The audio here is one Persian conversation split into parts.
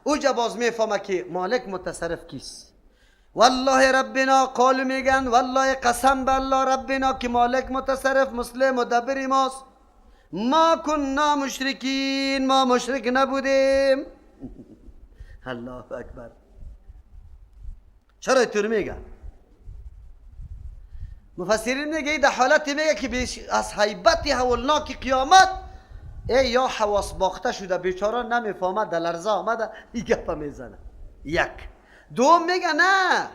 اوجا باز میفهمه که مالک متصرف کیست. والله ربنا قالو میگن والله قسم به الله ربنا که مالک متصرف مسلم مدبر ماست. ما کنا مشرکین، ما مشرک نبودیم. الله اکبر. چرا اینطور میگن؟ مفسرین میگه در حالت میگه که از هیبت هولناک قیامت ای یا حواس باخته شده بیچاره نمیفهمه، در لرزه آمده این گپه میزنه. یک. دوم میگه نه،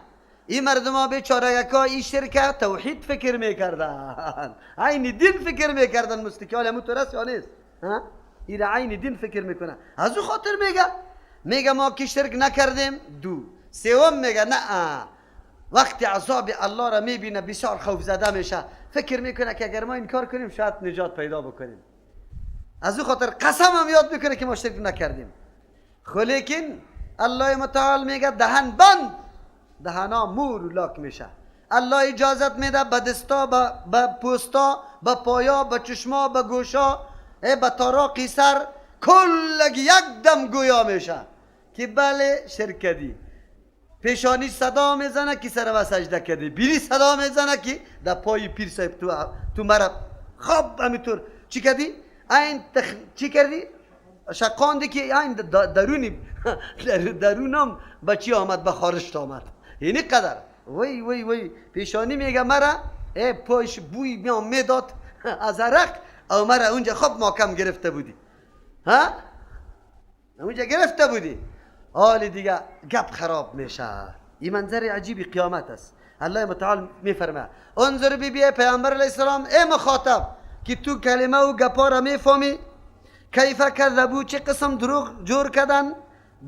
این مردم ها بیچاره که این شرکه توحید فکر میکردن، عین دین فکر میکردن، مستقیال همونطور است یا نیست؟ این عین دین فکر میکنه، از او خاطر میگه ما که شرک نکردیم. دو. سوم میگه نه، وقتی عذاب الله را میبینه بسیار خوف زده میشه، فکر میکنه که اگر ما این کار کنیم شاید نجات پیدا بکنیم، از او خاطر قسم هم یاد میکنه که ما شرک نکردیم. لیکن الله متعال میگه دهن بند، دهنا مور و لاک میشه. الله اجازت میده به دستا، به پوستا، به پایا، به چشما، به گوشا، به تاراقی سر، کلگ یک دم گویا میشه که بله شرک کردی. پیشانی صدا میزنه که سر و سجده کردی، بیری صدا میزنه که در پای پیر صاحب تو مرا خواب همینطور چی کردی؟ این چی کردی؟ شقاندی که این درونی درونم به چی آمد؟ به خارشت آمد. اینی قدر وی وی وی پیشانی میگه مرا ای پایش بوی میام میداد از عرق، او مرا اونجا خوب ماکم گرفته بودی، ها؟ اونجا گرفته بودی. حال دیگه گپ خراب میشه. این منظر عجیبی قیامت است. الله متعال میفرمه انظر بی بی پیامبر علیه السلام، ای مخاطب که تو کلمه و گپا را میفهمی، کیف کذبو، چه قسم دروغ جور کردن،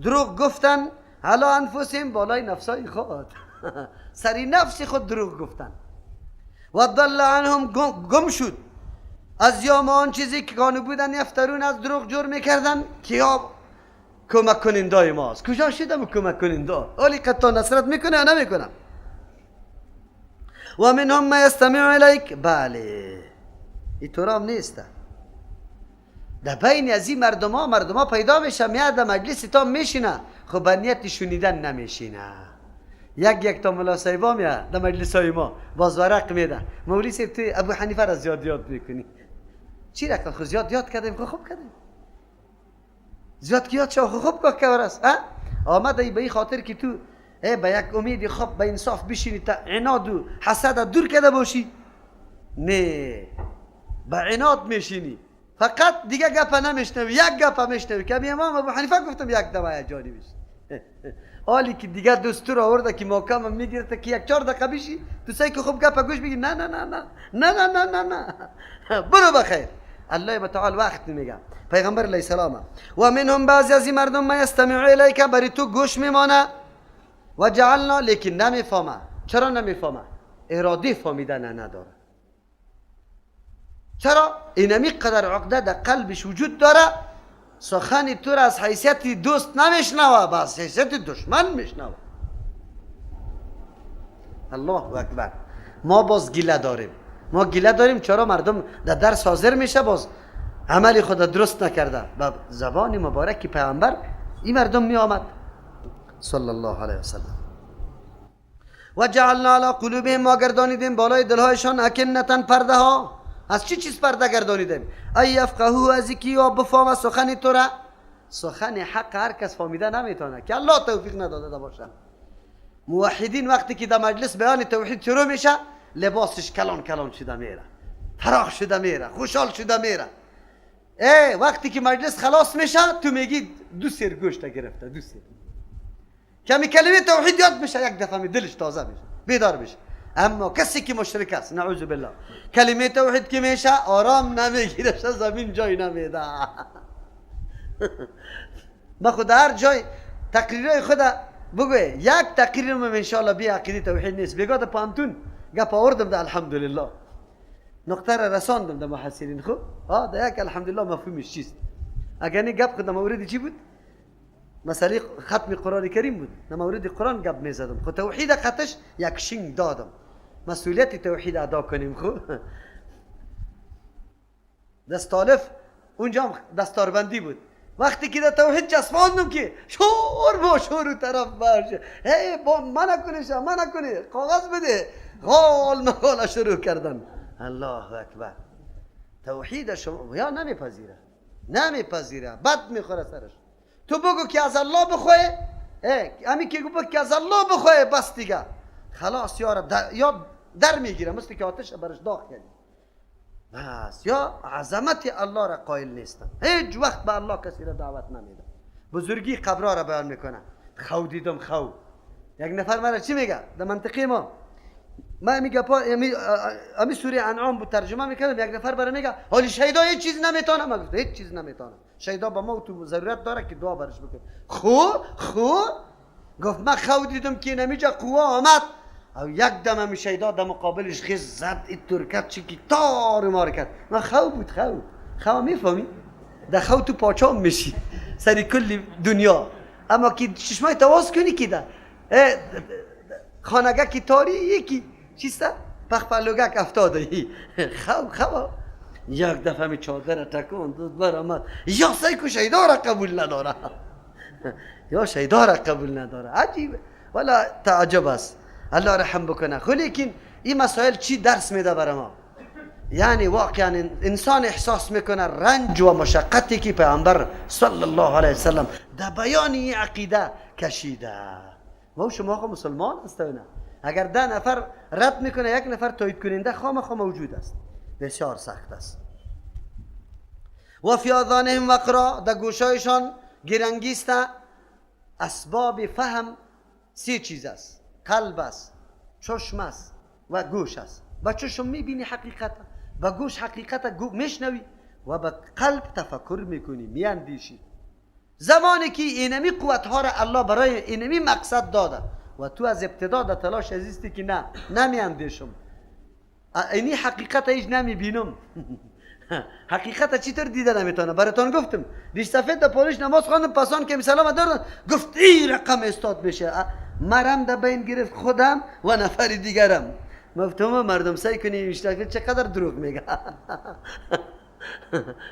دروغ گفتن، علی انفسهم، بالای نفسای خود سری نفس خود دروغ گفتن. و ضل عنهم، گم شد از یام آن چیزی که کانو بودن یفترون، از دروغ جور میکردن که یا کمک کنندای ماست. کجا شدم کمک کننده؟ ولی قطعا نصرت میکنه یا نمیکنه؟ و منهم ما یستمع الیک. بله اینطور هم نیست. در بین از این مردم ها پیدا میشه، میاد در مجلس تا میشینه، خب به نیت شنیدن نمیشینه. یک تا ملا صاحبا میاد در مجلس های ما باز ورق میده، مولوی صاحب تو ابو حنیفه را زیاد یاد میکنی. چی رقم خو زیاد یاد کردیم، خوب کردیم، زیاد که یاد شو خوب که است. آمده ای به این خاطر که تو به یک امید خوب به انصاف بشینی تا عناد و حسد دور کرده باشی. نه، به عناد میشینی، فقط دیگه گپ نمیشنوی، یک گپ میشنوی که امام ابو حنیفه گفتم یک دم جانبش. حالی که دیگه دستور آورده که محکم میگیره که یک 4 دقیقه بشی تو سعی که خوب گپ گوش بگی. نه نه نه نه نه نه نه نه نه برو بخیر. الله متعال وقت میگه پیغمبر علیه السلام و منهم، بعضی از این مردم ما یستمع الیک، بری تو گوش میمانه، و جعلنا، لیکن نمیفهمه. چرا نمیفهمه؟ اراده فهمیدن نداره. چرا؟ اینمی قدر عقده در قلبش وجود داره، سخن تو را از حیثیت دوست نمیشنوه، با از حیثیت دشمن میشنوه. الله اکبر. ما باز گله داریم، ما گله داریم چرا مردم در درس حاضر میشه باز عمل خود درست نکرده. با زبان مبارک پیامبر این مردم می آمد صلی الله علیه وسلم. و جعلنا علی قلوبهم، ما گردانیدیم بالای دلهایشان اکنتن، پرده ها. از چی چیز پرده گردانیدیم؟ ای یفقهو، از کی یا بفهم سخن تو را. سخن حق هر کس فهمیده نمیتونه که الله توفیق نداده باشه. موحدین وقتی که در مجلس بیان توحید شروع میشه، لباسش کلان کلان شده میره، فراخ شده میره، خوشحال شده میره. ای وقتی که مجلس خلاص میشه تو میگی 2 سیر گوشت گرفته، 2 سیر. کمی کلمه توحید یاد میشه، یک دفعه دلش تازه میشه، بیدار میشه. اما کسی که مشرک است نعوذ بالله، کلمه توحید که میشه آرام نمیگیره، زمین جای نمیده. ما خود هر جای تقریرای خود بگوی، یک تقریر من انشاءالله بی عقیده توحید نیست. بگو در پانتون گپ آوردم ده الحمدلله، نقطه را رساندم ده محصلین. خب ده یک الحمدلله مفهومش چیست. اگر نه گپ خود مورد چی بود؟ مسئله ختم قرآن کریم بود، در مورد قرآن گپ میزدم. خب توحید قطش یک شینگ دادم، مسئولیت توحید ادا کنیم. خب دست الف اونجا هم دستاربندی بود. وقتی که در توحید چسباندم که شور با شور طرف برشه، هی با من کنی شما من کنی، کاغذ بده، غال مقاله شروع کردن. الله اکبر. توحید شما یا نمیپذیره، نمیپذیره، بد میخوره سرش. تو بگو که از الله بخواه، امی که بگو که از الله بخواه بس دیگه خلاص، یا یا در میگیره مثل که آتش برش داغ کردی بس. یا عظمت الله را قائل نیستن، هیچ وقت به الله کسی را دعوت نمیده. بزرگی قبرها را بیان میکنه. خو دیدم خو. یک نفر مرا چی میگه در منطقه ما، ما میگه امی سوره انعام بود ترجمه میکردم، یک نفر برای میگه حالی شیدا هیچ چیز نمیتونه. ما گفت هیچ چیز نمیتونه، شیدا با ما تو ضرورت داره که دعا برش بکنه. خو گفت من خو دیدم که نمیجا قوه آمد او یک دم همی شیدا در مقابلش خیز زد، این ترکت چی که تار مار کرد. من خو بود، خو میفهمی؟ در خو تو پاچام میشی سری کل دنیا، اما که چشمای تواز کنی که ده خانگه که تاری یکی چیسته پخپلوگک افتاده. خو یک دفعه می چادر تکون داد برآمد. یا سیکو شیدا را قبول نداره، یا شیدا را قبول نداره. عجیب ولا تعجب است. الله رحم بکنه. خو لیکن این مسائل چی درس میده برای ما؟ یعنی واقعا انسان احساس میکنه رنج و مشقتی که پیامبر صلی الله علیه وسلم در بیان این عقیده کشیده. ما شما خو مسلمان هستیم، اگر 10 نفر رد میکنه یک نفر تایید کننده خامخا موجود است. بسیار سخت است. و فی آذانهم وقرا، در گوشایشان گرنگیست. اسباب فهم 3 چیز است: قلب است، چشم است و گوش است. با چشم میبینی حقیقت، با گوش حقیقت میشنوی و با قلب تفکر میکنی، میاندیشی. زمانی که اینمی قوت ها را الله برای اینمی مقصد داده و تو از ابتدا در تلاش عزیزتی که نه نمیاندیشم، اینی حقیقت هیچ نمیبینم. حقیقت چطور دیده نمیتونه؟ براتون گفتم ریش سفید در پالش نماز خواندم، پسان که سلام دادن گفت این رقم استاد میشه. مرم در بین گرفت خودم و نفر دیگرم. گفتم مردم سعی کنی میشناسن چقدر دروغ میگه،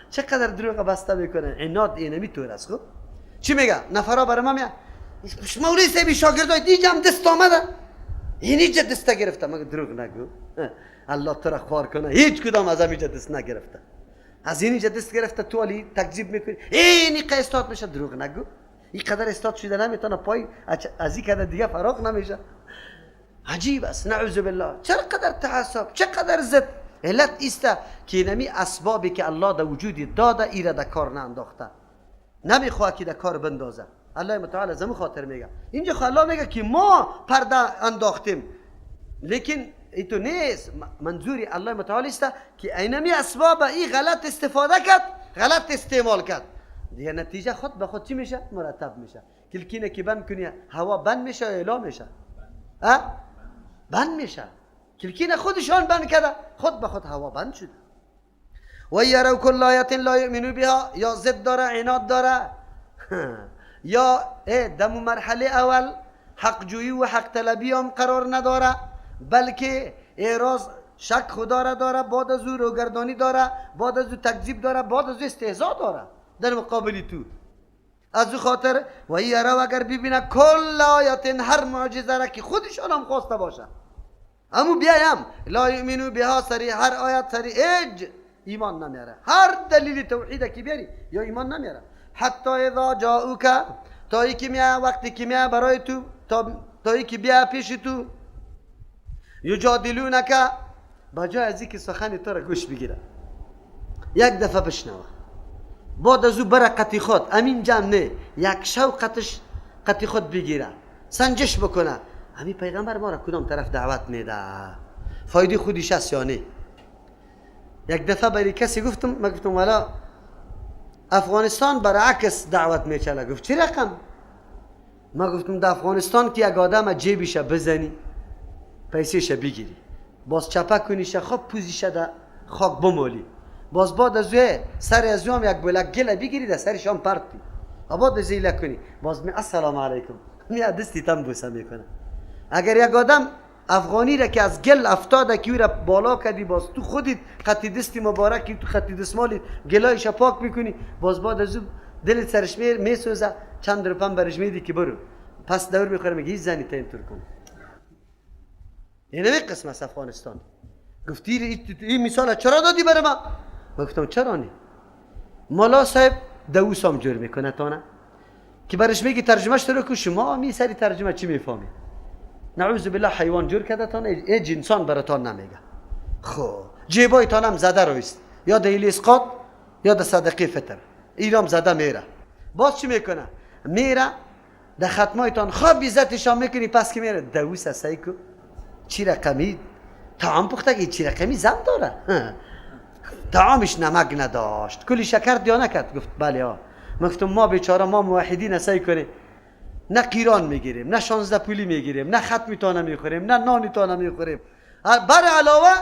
چقدر دروغ بسته میکنه. عناد اینمی طور است. خب چی میگه؟ نفرا برای ما میگه مولوی صاحب شاگردای دیجام دست آمده، اینجا دست گرفته. مگه دروغ نگو، الله تو را خوار کنه، هیچ کدام از اینجا دست نگرفته، از اینجا دست گرفته تو علی تکذیب میکنی، اینی استاد میشه. دروغ نگو، این قدر استاد شده نمیتونه پای از این قدر دیگه فراغ نمیشه. عجیب است، نعوذ بالله. چقدر تعصب، چقدر ضد. علت ایست که نمی اسبابی که الله در وجود داده ایره در کار نانداخته، نمیخواد که در کار بندازه. الله متعال از خاطر میگه اینجا الله میگه که ما پرده انداختیم، لیکن ایتو نیست. منظوری الله متعال است که اینمی اسباب ای غلط استفاده کرد، غلط استعمال کرد، دیگه نتیجه خود به خود چی میشه؟ مرتب میشه. کلکینه که بند کنی هوا بند میشه یا اعلا میشه؟ بند میشه. کلکینه خودشان بند کرده، خود به خود هوا بند شده. و یروا کل آیة لا یؤمنوا بها، یا ضد داره، عناد داره، یا دمو مرحله اول حق جویی و حق طلبی هم قرار نداره، بلکه اعراض شک خدا را داره، بعد از او روگردانی داره، بعد از او تکذیب داره، بعد از او استهزا داره در مقابل تو. از او خاطر و یرا اگر ببینه کل آیت، هر معجزه را که خودشان هم خواسته باشه، امو بیایم لا یؤمنو بها، سری هر آیت سری اج ایمان نمیاره، هر دلیل توحید که بیاری یا ایمان نمیاره. حتی اذا جاءوک، تا ای که میه وقتی که میه برای تو، تا ای که بیا پیش تو، یجادلونک، بجای از اینکه سخن تو را گوش بگیره یک دفعه بشنوه، بعد از او بره قطی خود امین جمع نه، یک شو قطی خود بگیره، سنجش بکنه همین پیغمبر ما را کدام طرف دعوت میده، فایده خودش است یا نه. یک دفعه برای کسی گفتم، ما گفتم والا افغانستان برعکس دعوت میچله. گفت چی رقم؟ ما گفتم در افغانستان که یک آدم جیبش بزنی پیسهش بگیری، باز چپه کنیشه، خب پوزیشه در خاک بمالی، باز بعد از سر از هم یک بلک گله بگیری در سرش هم پرتی، بعد از ایله کنی، باز می السلام علیکم می دستی تم بوسه میکنه. اگر یک آدم افغانی را که از گل افتاده که را بالا کردی، باز تو خودت خطی دستی مبارکی، تو خطی دستمالی گلایش پاک میکنی، باز بعد از دلت سرش میسوزه، چند روپم برش میدی که برو. پس دور میخوره میگه هیچ زنی تا اینطور کن. یعنی قسم از افغانستان. گفتی این مثال چرا دادی برای ما؟ من گفتم چرا نه؟ ملا صاحب دوس هم جور میکنه تانه که برش میگی ترجمهش رو که شما می سری ترجمه چی میفهمی؟ نعوذ بالله حیوان جور کرده تانه، هیچ انسان براتان نمیگه. خب جیبای تانم زده رویست، یا د اسقاط یا د صدقه فطر، ایرام زده میره. باز چی میکنه؟ میره د ختمایتان خواب عزتش هم میکنی، پس که میره دوس سعی کو چی رقمی طعام پخته که چی رقمی زن داره، طعامش نمک نداشت، کلی شکر دیا نکرد. گفت بله ها. من گفتم ما بیچاره ما موحدین سعی کنیم نه قیران میگیریم، نه 16 پولی میگیریم، نه ختمی تانه میخوریم، نه نانی تانه میخوریم. بر علاوه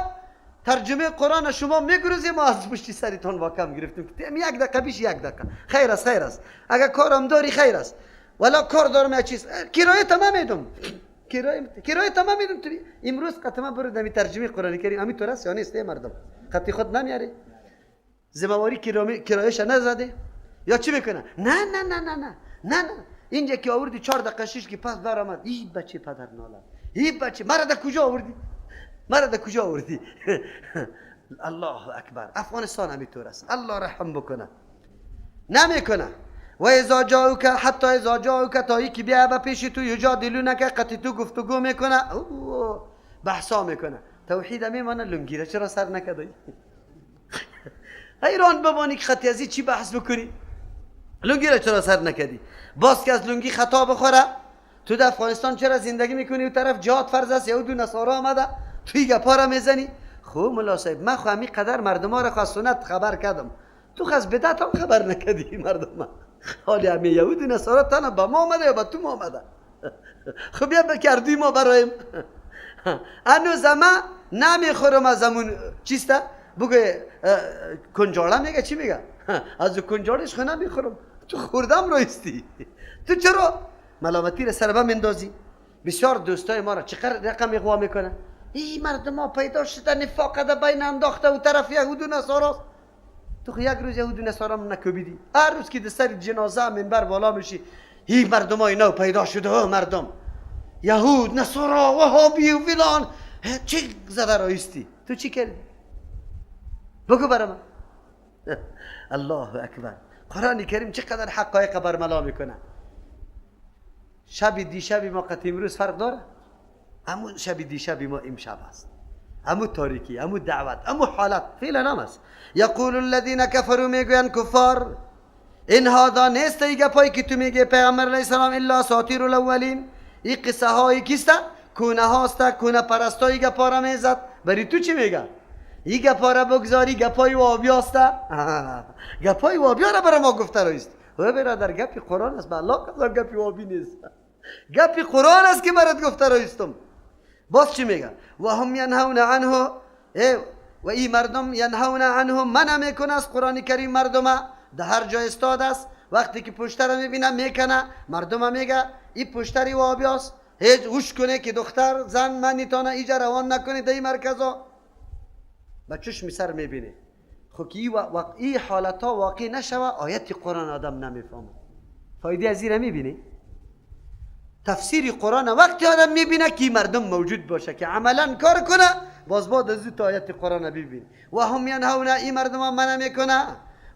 ترجمه قرآن شما میگروزیم، ما از پشتی سرتون واکم گرفتیم. یک دقیقه بیش یک دقیقه خیر است، خیر است. اگر کارم داری خیر است، ولی کار دارم یک چیز کرایه تمام میدم، کرایه تمام میدم. تو امروز قطعا برو دمی ترجمه قرآن کریم همین طور است یا نیست؟ مردم قطعی خود نمیاره، ذمهواری کرایه‌ش نزده یا چی میکنه؟ نه نه نه نه نه نه نه. اینجا که آوردی 4 دقیقه 6 که پس برآمد، ای بچه پدر نالم، ای بچه مرا در کجا آوردی؟ مرا در کجا آوردی؟ الله اکبر. افغانستان همینطور است. الله رحم بکنه. نمیکنه. و اذا جاءوک حتی اذا جاءوک تا یکی بیا به پیش تو یجادلونک قطعی تو گفتگو میکنه، بحثا میکنه. توحید میمانه لنگیره چرا سر نکردی؟ حیران بمانی که خطی ازی چی بحث بکنی؟ لنگیره چرا سر نکردی؟ باز که از لنگی خطا بخوره. تو در افغانستان چرا زندگی میکنی؟ و طرف جهاد فرض است، یهود و نصارا آمده توی گپا را میزنی. خب ملا صاحب من خو همین قدر مردم ها را از سنت خبر کردم، تو از بدعت هم خبر نکردی مردم. حالی همین یهود و نصارا تنها به ما آمده یا به تو ما آمده؟ خب بیا بکردی ما برایم. هنوز ما نمیخورم از همون چیسته بگو کنجاله میگه چی میگه؟ از کنجالش خو نمیخورم، تو خوردم رایستی. تو چرا ملامتی را سر به اندازی؟ بسیار دوستای ما را چقدر رقم اغوا میکنه. این مردم ها پیدا شده نفاق ده بین انداخته و طرف یهود و نصاراست. تو خو یک روز یهود و نصارا نکوبیدی، هر روز که سر جنازه منبر بالا میشی این مردم های نو پیدا شده، مردم یهود نصارا وهابی و فلان، چی زده رایستی؟ تو چی کردی؟ بگو برای من. الله اکبر. قرآن کریم چقدر حقایق برملا میکنه. شب دیشب ما قطع امروز فرق داره؟ همون شب دیشب ما امشب است، همون تاریکی، همون دعوت، همون حالت فعلا هم است. یقول الذین کفروا میگوین کفار این هذا نیست ای گپایی که تو میگه پیغمبر علیه السلام الا اساطیر الاولین. این قصه های کیست؟ کونه هاست، کونه پرستای گپا را میزد. بری تو چی میگه؟ این گپا را بگذاری گپای وابیاست. گپای وابیا را برای ما گفته رایست. و برادر گپی قرآن است، به الله قسم گپی وابی نیست، گپی قرآن است که برات گفته رایستم. باز چی میگه؟ و هم ینهون عنه، و این مردم ینهون عنه منع میکنه از قرآن کریم. مردم در هر جای استاد است، وقتی که پشت را میبینه میکنه، مردم میگه این پشتری وابیاست، هیچ گوش کنه که دختر زن من نیتانه ایجا روان نکنه در این مرکزا. با چشم سر میبینه. خب که این حالت ها واقع نشوه آیت قرآن آدم نمیفهمه. فایده از این را میبینی؟ تفسیر قرآن وقتی آدم میبینه که مردم موجود باشه که عملا کار کنه، باز بعد از تو آیت قرآن ببینی. و هم ینهون، این مردم ها منع میکنه،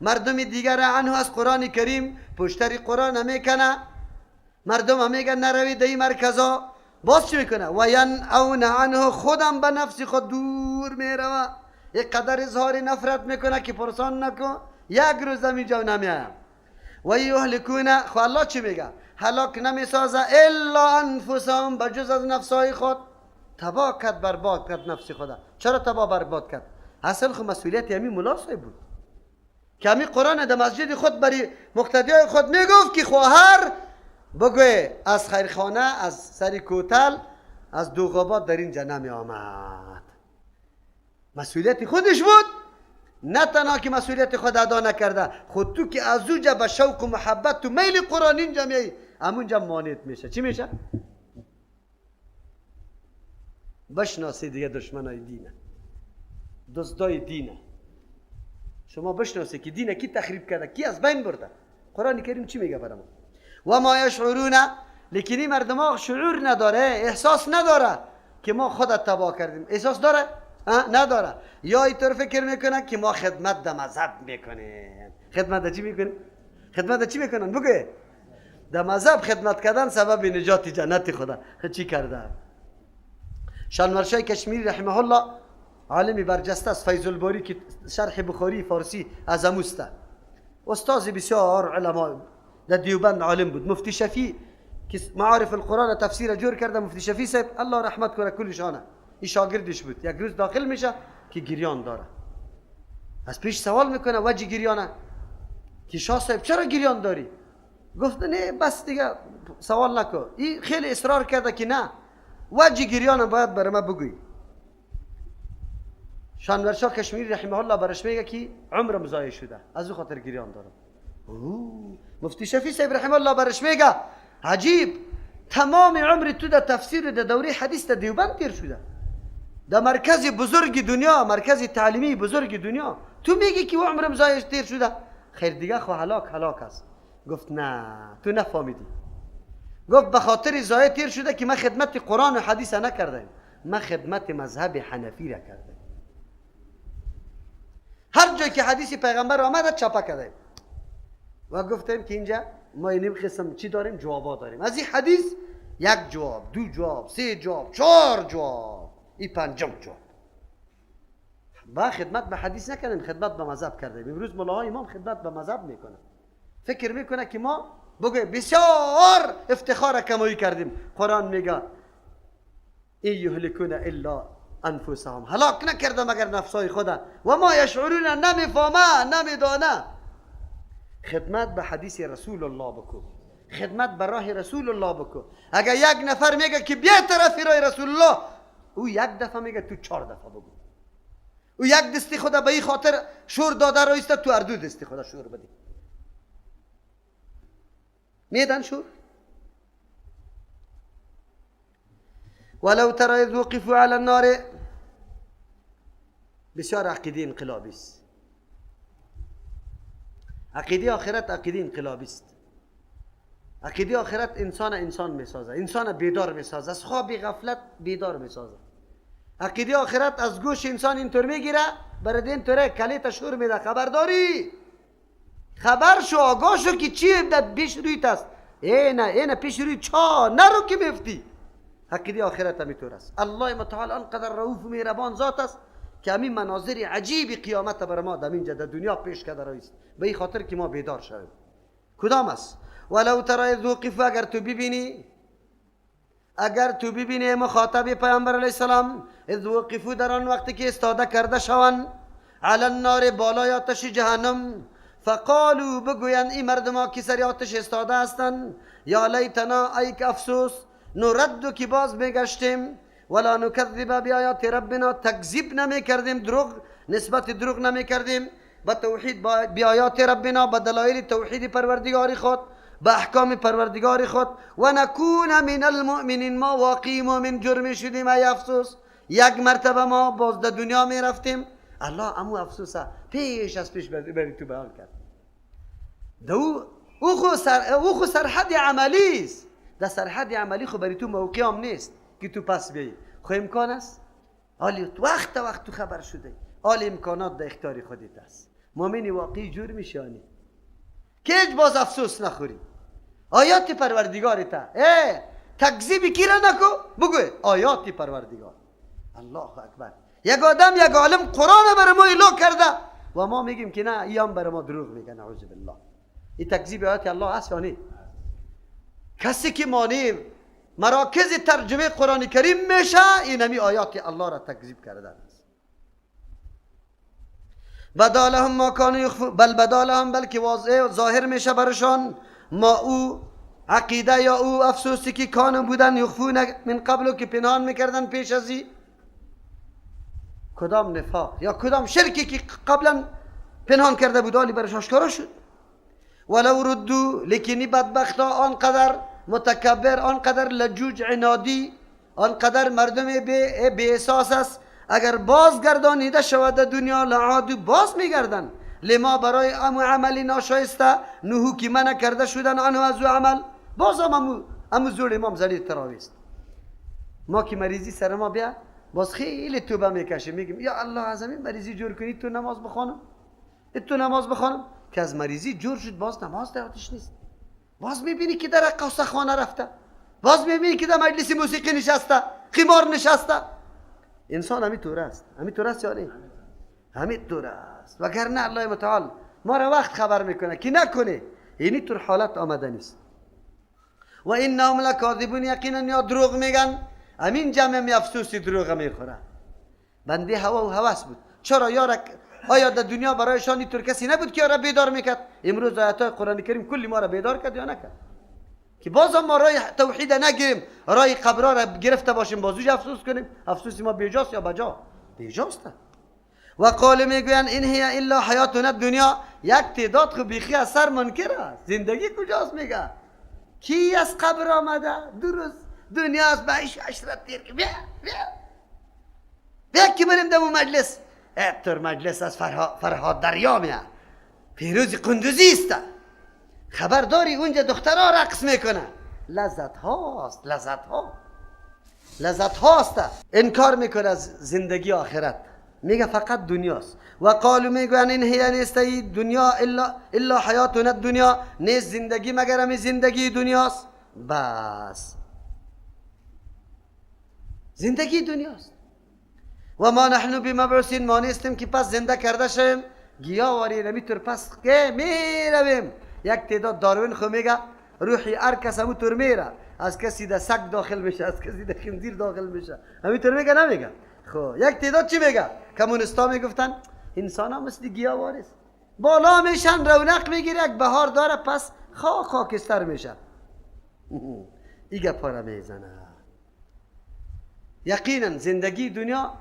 مردم دیگر عنه از قرآن کریم پشتری قرآن میکنه، مردم هم میگن نروید در این مرکزا. باز چی میکنه؟ و ینعون عنه، خودم به نفس خود دور میروه، یک قدر اظهار نفرت میکنه که پرسان نکن، یک روز هم اینجا نمیایم. و یهلکون، خو الله چی میگه؟ هلاک نمیسازه الا انفسهم، بجز از نفسهای خود. تباه کرد، برباد کرد نفس خود. چرا تباه برباد کرد؟ اصل خو مسئولیت همین ملا صاحب بود که همین قرآن در مسجد خود بری مقتدیای خود میگفت که خواهر بگوی از خیرخانه، از سر کوتل، از دوغاباد در اینجا نمی آمد. مسئولیت خودش بود. نه تنها که مسئولیت خود ادا نکرده، خود تو که از اوجا به شوق و محبت تو میل قرآن اینجا میایی، همونجا مانعت میشه. چی میشه؟ بشناسی دیگه دشمنای دینه، دزدای دینه. شما بشناسی که دینه کی تخریب کرده، کی از بین برده. قرآن کریم چی میگه برای ما؟ و ما یشعرون، لیکن این مردم ها شعور نداره، احساس نداره که ما خود تباه کردیم. احساس داره؟ نداره. یا اینطور فکر میکنن که ما خدمت در مذهب میکنیم. خدمت در چی میکنیم؟ خدمت در چی میکنن؟ بگه در مذهب خدمت کردن سبب نجات جنت خدا. چی کرده؟ شانورشاه کشمیری رحمه الله عالم برجسته است، فیض الباری که شرح بخاری فارسی از اموسته، استاد بسیار علما در دیوبند عالم بود. مفتی شفیع که معارف القرآن تفسیر جور کرده، مفتی شفیع صاحب الله رحمت کنه کلشانه، این شاگردش بود. یک روز داخل میشه که گریان داره، از پیش سوال میکنه وجه گریانه که شاه صاحب چرا گریان داری؟ گفت نه بس دیگه سوال نکن. این خیلی اصرار کرده که نه، وجه گریانه باید برای ما بگویی. شانورشاه کشمیری رحمه الله برش میگه که عمرم ضایع شده، از او خاطر گریان دارم. مفتی شفیع صاحب رحمه الله برش میگه عجیب، تمام عمر تو در تفسیر در دوره حدیث در دیوبند تیر شده، در مرکز بزرگ دنیا، مرکز تعلیمی بزرگ دنیا، تو میگی که عمرم ضایع تیر شده؟ خیر دیگه خو هلاک هلاک است. گفت نه تو نفهمیدی. گفت به خاطر ضایع تیر شده که من خدمت قرآن و حدیث نکردم، من خدمت مذهب حنفی را کردم. هر جای که حدیث پیغمبر آمده چپه کردیم و گفتیم که اینجا ما اینیم قسم چی داریم؟ جوابا داریم. از این حدیث یک جواب، دو جواب، سه جواب، چهار جواب، این پنجم جواب. با خدمت به حدیث نکردیم، خدمت به مذهب کردیم. امروز ملاهای امام خدمت به مذهب میکنه، فکر میکنه که ما بگه بسیار افتخار کمایی کردیم. قرآن میگه ای یهلکون الا انفسهم، هلاک نکرده مگر نفسای خدا، و ما یشعرون، نمیفهمه نمیدانه. خدمت به حدیث رسول الله بکو، خدمت به راه رسول الله بکو. اگر یک نفر میگه که بیا طرف راه رسول الله، او یک دفعه میگه تو چهار دفعه بگو. او یک دستی خدا به این خاطر شور داده رایسته، تو هر دو دستی خدا شور بدی. میدن شور؟ ولو ترى اذ وقفوا على النار. بسیار عقیده انقلابی است. عقیده آخرت عقیده انقلابی است. عقیده آخرت انسان انسان میسازه، انسان بیدار میسازه، از خواب غفلت بیدار میسازه. عقیده آخرت از گوش انسان اینطور میگیره، برای اینطوره کلیت شور میده، خبرداری، خبر شو، آگاه شو که چی در پیش رویت است. اینه اینه پیش روی چا نرو که میفتی. عقیده آخرت همینطور است. الله متعال آنقدر رؤوف و مهربان ذات است که همین مناظر عجیب قیامت بر ما در اینجا در دنیا پیش کرده است، به این خاطر که ما بیدار شویم. کدام است؟ ولو ترى اذ وقفوا، اگر تو ببینی، اگر تو ببینی مخاطب پیامبر علیه السلام، اذ وقفوا، در آن وقتی که استاده کرده شوند، علی النار، بالای آتش جهنم، فقالوا، بگویند این مردم که سر آتش استاده هستند، یا لیتنا، ای که افسوس، نرد، که باز میگشتیم، ولا نکذب بیایات ربنا، تکذیب نمیکردیم، دروغ نسبت دروغ نمیکردیم به توحید، بیایات ربنا، به دلایل توحید پروردگار خود، به احکام پروردگار خود، و نکون من المؤمنین، ما واقعی مؤمن جرم شدیم. ای افسوس، یک مرتبه ما باز در دنیا میرفتیم. الله امو افسوس پیش از پیش بری تو بیان کرد. او خو سرحد عملی است. در سرحد عملی خو بری تو موقع هم نیست که تو پس بیایی، خو امکان است. حالی وقت وقت تو خبر شده، حال امکانات در اختیار خودت است. مؤمن واقعی جور میشانی که هیچ باز افسوس نخوری. آیات پروردگار تا تکذیب کی را نکو، بگو آیات پروردگار. الله اکبر. یک آدم یک عالم قرآن بر ما اعلام کرده و ما میگیم که نه، ایام بر ما دروغ میگه، نعوذ بالله. این تکذیب آیات الله است یا نه؟ کسی که مانع مراکز ترجمه قرآن کریم میشه، این همی آیات الله را تکذیب کرده است. بدالهم ما کانوا یخفون، بل بدالهم، بلکه واضح ظاهر میشه برشان، ما او عقیده یا او افسوسی که کانو بودن، یخفون من قبل، که پنهان میکردن پیش از این. کدام نفاق یا کدام شرکی که قبلا پنهان کرده بود، حالی برش آشکارا شد. ولو ردو، لیکنی بدبختا آنقدر متکبر، آنقدر لجوج عنادی، آنقدر مردم بی احساس است، اگر بازگردانیده شود دنیا لعادو باز میگردن. لما برای امو عمل ناشایسته نهو که منع کرده شدن عنه از او عمل، باز هم امو زور امام زلی تراویست. ما که مریضی سر ما بیا باز خیلی توبه میکشیم، میگیم یا الله از همین مریضی جور کنی تو نماز بخوانم، تو نماز بخوانم، که از مریضی جور شد باز نماز در نیست. باز میبینی که در رقاصه خانه رفته، باز میبینی که در مجلس موسیقی نشسته، قمار نشسته. انسان همین طور است، همین طور است یا نه؟ همین طور است. وگرنه الله متعال ما را وقت خبر میکنه که نکنه اینی طور حالت آمده نیست. و انهم لکاذبون، یقینا یا دروغ میگن. همین جمع می افسوسی دروغ میخوره. بنده هوا و هوس بود. چرا یارک آیا در دنیا برایشان اینطور کسی نبود که یارا بیدار میکرد؟ امروز آیات قرآن کریم کلی ما را بیدار کرد یا نکرد؟ که باز ما رای توحید نگیریم، رای قبر را گرفته باشیم، بازوش افسوس کنیم. افسوس ما بیجاست یا بجا؟ بیجاست. و قال میگوین این هی الا حیاتنا الدنیا. یک تعداد خو بیخی از سر منکر است. زندگی کجاست؟ میگه کی از قبر آمده؟ درست دنیا از بعیش عشرت تیر. بیا بیا بیا که بریم دمو مجلس. اتر مجلس از فرهاد دریا میاد، پیروز قندوزی است. خبر داری اونجا دخترها رقص میکنه. لذت هاست، لذت ها، لذت هاست. انکار میکنه از زندگی آخرت، میگه فقط دنیاست. و قالو میگوین این هی نیست دنیا الا حیاتنا الدنیا، نیست زندگی مگر همی زندگی دنیاست. بس زندگی دنیاست. و ما نحن بمبعوثین، ما نیستیم که پس زنده کرده شویم. گیا واری نمیتور پس که میرویم. یک تعداد داروین خو میگه روحی هر کس همون طور میره، از کسی در سگ داخل میشه، از کسی در خنزیر داخل میشه، همین طور میگه نمیگه؟ خب یک تعداد چی میگه؟ کمونستا میگفتن انسان ها مثل گیا وارست، بالا میشن رونق میگیره، یک بهار داره پس خاک خاکستر میشه. ای گپا را میزنه. یقینا زندگی دنیا،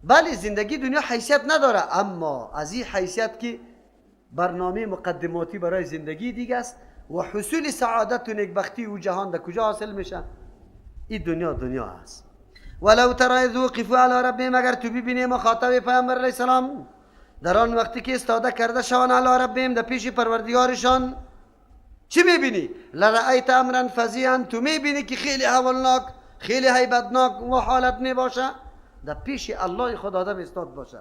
بله زندگی دنیا حیثیت نداره، اما از این حیثیت که برنامه مقدماتی برای زندگی دیگه است و حصول سعادت و نیکبختی و جهان در کجا حاصل میشه؟ این دنیا دنیا است. ولو ترى اذ وقفوا علی ربهم، اگر تو ببینی مخاطب پیامبر علیه السلام در آن وقتی که استاده کرده شوان علی ربهم در پیش پروردگارشان، چی میبینی؟ لرأیت امرا فظیعا، تو میبینی که خیلی هولناک، خیلی هیبتناک و حالت میباشه در پیش الله خدا آدم استاد باشه.